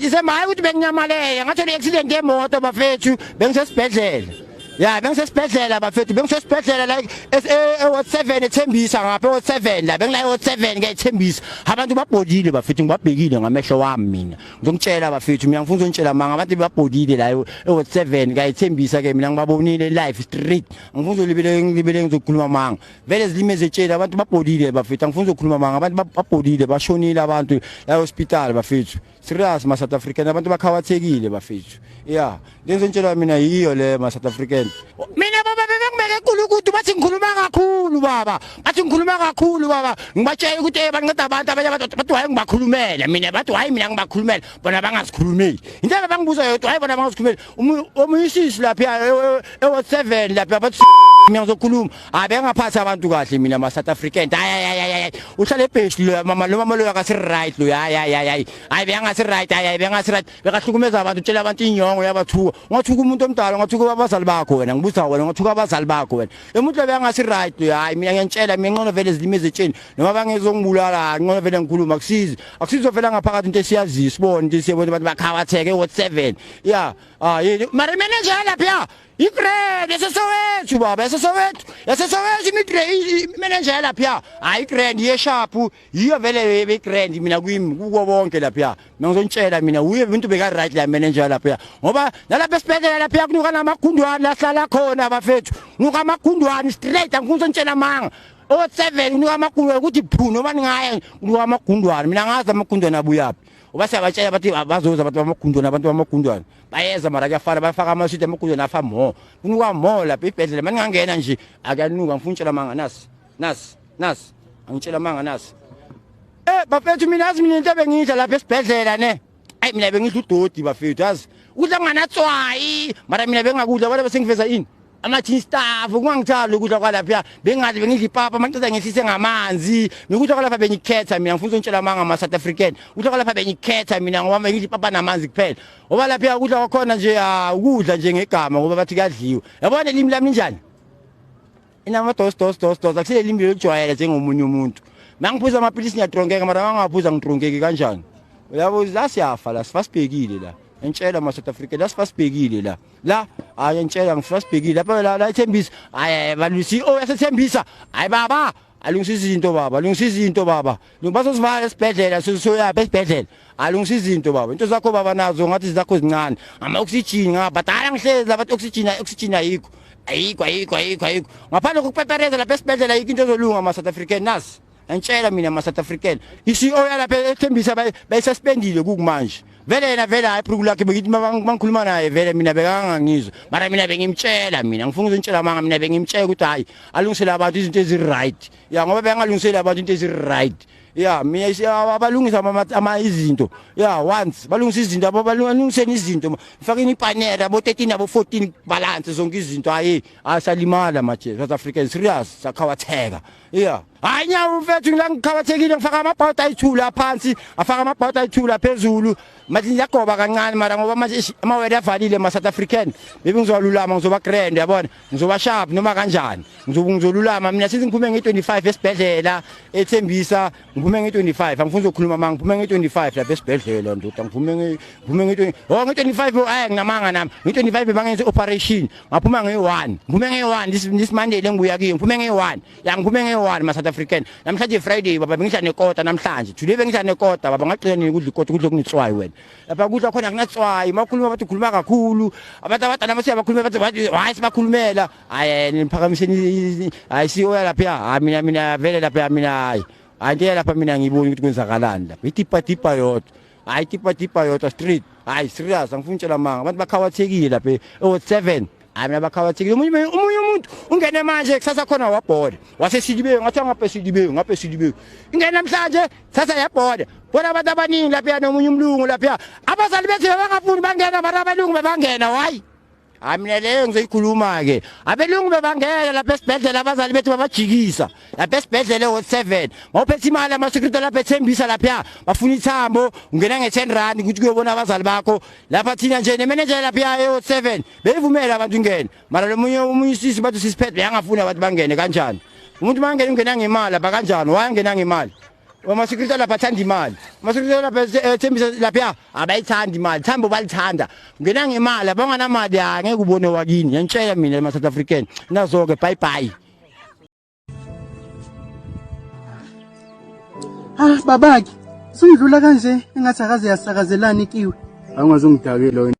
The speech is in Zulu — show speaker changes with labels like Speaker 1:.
Speaker 1: December, hayi ukuthi benginyamalele, ngathola i-accident yemoto bafethu, bengisesibhedlela. Ya, bengisesibhedlela bafethu, bengisesibhedlela like e-Ward 7 eThembisa, ngapha e-Ward 7 la, bengila e-Ward 7 ke eThembisa. Abantu babhodile bafethu, ngibabhekile ngamehlo wami mina. Ngizongitshela bafethu, mina ngifuna ukuzongitshela manga, abantu babhodile la e-Ward 7 ka eThembisa ke, mina ngibabonile live straight. Ngifuna uzolibele ngilibele ngizokhuluma manga. Vele zilime zetshela, abantu babhodile bafethu, angifuni uzokhuluma manga, abantu babhodile, bashonile abantu la hospital bafethu. Serious ma South African, abantu bakhawathekile bafethu. Yeah, lenzentshela mina yiyo le ma South African. Mina baba bebengibeke enkulukudu, bathi ngikhuluma kakhulu baba, bathi ngikhuluma kakhulu baba. Ngibatshela ukuthi banceda abantu, abanye abantu bathi hayi ngibakhulumele mina, bathi hayi mina ngibakhulumele, bona bangazikhulumeli. Into abangibuza yodwa, hayi bona bangazikhulumeli. Omunye isisi lapha eWard 7 lapha bathi mina ngizokhuluma, hayi bengaphathi abantu kahle mina ma South African. Hayi hayi hayi, uhlale ebheshi lo mama, lo mama lo akasi right lo. Hayi hayi hayi hayi, bengasi right, hayi hayi bengasi right, bekahlukumeza abantu, utshela abantu inyongo, yabathuka. Ungathuka umuntu omdala, ungathuka abazali bakho wena, ngibuza wena, ungathuka abazali bakho wena? Lo muntu lo bengasi right lo. Hayi mina ngiyantshela mina, ngcono vele zilime ezetsheni noma bangezongibulala, ngcono vele ngikhuluma. Akusizi, akusizo vele ngaphakathi into esiyaziyo, sibone into esiyabona, abantu bakhawatheke Ward 7. Ya, ah yini mara manager lapha i-grand yaseSoweto baba, yaseSoweto, yaseSoweto imidre, i-manager lapha, hayi i-grand yesharp yiyo vele be-grand mina kwimi kuko bonke lapha. Mina ngizontshela mina, uye umuntu beka right la manager lapha, ngoba nalapha esibhedlela lapha kunuka namagundwane ahlala khona bafethu, nuka amagundwane straight, angifuni uzontshela manga. O-7 kunuka amagundwane ukuthi phu, noma ningaya kunuka amagundwane. Mina ngazi amagundwane abuyaphi, uba siyabatshela bathi bazoza abantu bamagundwane, abantu bamagundwane bayeza, mara kuyafana, bafaka amaswidi amagundwane afa mo, kunuka mo lapha ibhedlela. Maningangena nje akuyanuka, ngifuna utshela manga, nasi nasi nasi, angitshela manga nasi. Bafethu, mina yazi mina into ebengidla lapha esibhedlela ne, ayi mina bengidla udodi bafethu, yazi ukudla kunganatswayi, mara mina bengakudla bona bese ngiveza ini ama-tin staff, kungangithandi ukudla kwalapha, bengathi bengidla ipapa maqeda ngehlise ngamanzi. Mina ukudla kwalapha bengikhetha mina, ngifuna uzontshela amanga ama-South African, ukudla kwalapha bengikhetha mina ngoba bengidla ipapa namanzi kuphela, ngoba lapha ukudla kwakhona nje, ukudla nje ngegama ngoba bathi kuyadliwa. Yabona elimi lami linjani, inama-dos dos dos dos, akusile limi lelijwayele njengomunye umuntu. Mangiphuza amaphilisi ngiyatronkeka, mara mangingaphuza ngitronkeki kanjani? Uyabo la siyafa la, sifa sibhekile la, entshela ama-South Africa la, sifa sibhekile la la, hayi entshela ngifika sibhekile lapha la, la eThembisa. Hayi balungisa, oh yaseThembisa, hayi baba alungisa izinto baba, alungisa izinto baba, bazosivala esibhedlela, soyapha esibhedlela. Alungisa izinto baba, into zakho baba nazo ngathi zakho zincane, ama-oxygen ngabhadala, ngihlezi lapha oxygen, oxygen ayikho, ayikho, ayikho, ayikho, ayikho, ngaphandle kokupepereza lapha esibhedlela ayikho into ezolunga ama-South African nasi. Angitshela mina ama-South African, i-CEO yalapha eThembisa bayisuspendile kukumanje vele, yena vele hayi ibhuku lakhe, bengithi mangikhuluma naye vele mina bekangangizwa, mara mina bengimtshela mina, ngifuna ukuzintshela manga, mina bengimtshela ukuthi hayi alungisele abantu izinto ezi-right, ya ngoba bengalungiseli abantu into ezi-right. Ya mina abalungisa ama izinto, ya once balungisa izinto, abalungiseni izinto, mfakeni ipanera abo 13 abo 14, balance zonke izinto. Hayi asalimala manje South African, serious sakhawatheka. Ya hayi nyawo mfethu, ngila ngikhawathekile, ngifaka amabhawuda ayi-2 la phansi, afaka amabhawuda ayi-2 la phezulu, manje ngiyagoba kancane, mara ngoba manje amawele avalile ma South African, bebe ngizolulama, ngizoba grand, yabona, ngizoba sharp noma kanjani, ngizolulama mina. Since ngiphume nge-25 esibhedlela eThembisa, ngiphume nge-25, angifuni uzokhuluma manga, ngiphume nge-25 lapha esibhedlela ndoda, ngiphume nge-20, oh nge-25, hayi nginamanga nami, nge-25 bangenza operation, ngaphuma nge-1, ngiphume nge-1 this Monday lengibuya kiyo, ngiphume nge-1, ya ngiphume nge-1 ma South African. Namhlanje Friday baba, bengidla nekota namhlanje, today bengidla nekota baba, ngagcina nini ukudla ikota? Ukudla okunetswayi wena, lapha kudla khona kunatswayi. Makhuluma bathi ukhuluma kakhulu, abantu abadala mase bakhuluma bathi hayi sibakhulumela, hayi niphakamiseni, hayi CEO lapha, hayi mina vele lapha mina, hayi hayi into lapha mina ngiboni ukuthi kwenzakalani lapha, itipa tipa yodwa, hayi tipa tipa yodwa street, hayi serious angifuni utshela manga, abantu bakhawathekile lapha e-Ward 7. Hayi mina bakhawathekile. Omunye umuntu ungene manje, kusasa khona wabhoda waseSilibeyo, ngathi ngapha eSilibeyo, ngapha eSilibeyo, ingene namhlanje, sasa yabhoda bona abantu abaningi lapha, nomunye umlungu lapha, abazali bethu bebangafuni bangena, mara abelungu bebangena. Hayi hayi mina leyo ngizoyikhuluma-ke, abelungu bebangena lapha esibhedlela, abazali bethu babajikisa lapha esibhedlela e-Ward 7. Mawuphethe imali, ama-security lapha ethembisa lapha bafuna ithambo, ungena nge-10 rand ukuthi kuyobona abazali bakho lapha. Thina nje nemeneja lapha e-Ward 7 beyivumela abantu ingene, mara lo munye omunye usisi bathi sisiphethe, beyangafuni abantu bangene. Kanjani umuntu mangene, ungena ngemali lapha kanjani? Wayangena ngemali. Ama-security lapha athanda imali. Ama-security lapha ethembisa lapha abayithandi imali. Thambo balithanda. Ngena ngemali, abanganamali angeke ubone wakini. Ngiyantshela mina ema South African. Nazo-ke bye bye.
Speaker 2: Ah babaki, sungidlula kanje engathi akaze yasakazelana ikiwe.
Speaker 3: Awungazungidakela wena.